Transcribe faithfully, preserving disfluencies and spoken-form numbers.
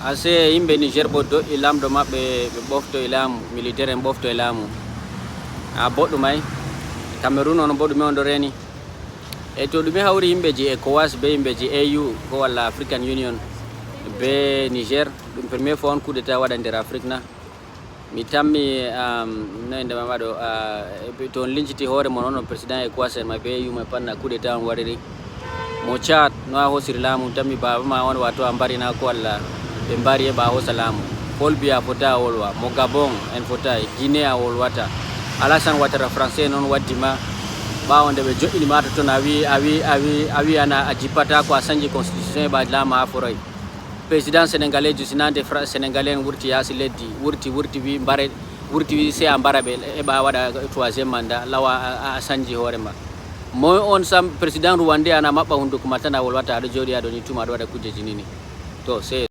Ase yimɓe Niger bo do'i lamɗo maɓɓe, ɓe ɓofto e laamu, militaire en ɓofto e laamu. A boɗɗum ay. Cameroun on bo ɗume on ɗo reeni? E to ɗume hawri yimɓeji ECOWAS be yimɓeji A U ko walla African Union be Niger? Ɗum premier fois on coup d'état waɗa nder Afrique na? Mi tammi, um, no inde ma waɗo, uh, to on linciti hoore mon, on président ECOWAS en ma be A U ma pat na coup d'état on waɗiri. Mo Tchad no a hosiri laamu, tammi baaba ma on wato a mbarina ko walla ɓe mbari e ɓa hosa laamu. Paul Biya fota a wolwa, mo Gabon en fota, Guinée a wolwata. Alassane Ouattara français en on waddi ma, ɓawo nde ɓe joɗɗini ma to ton a wi, a wi, a wi, a wi ana a jippata ko a sanji constitution e ɓa laamu ha foroy. Président sénégalais jo sinande Fra-, sénégalais en wurti yaasi leddi, wurti, wurti wi mbare, wurti wi se a mbara ɓe, e ɓa waɗa troisième mandat, lawa a, a, a sanji hoore ma. Moy on sam président rwandais ana maɓɓa hunduko ma tan a wolwata aɗo joɗi aɗo ni tuma aɗo waɗa kujeji nini. To se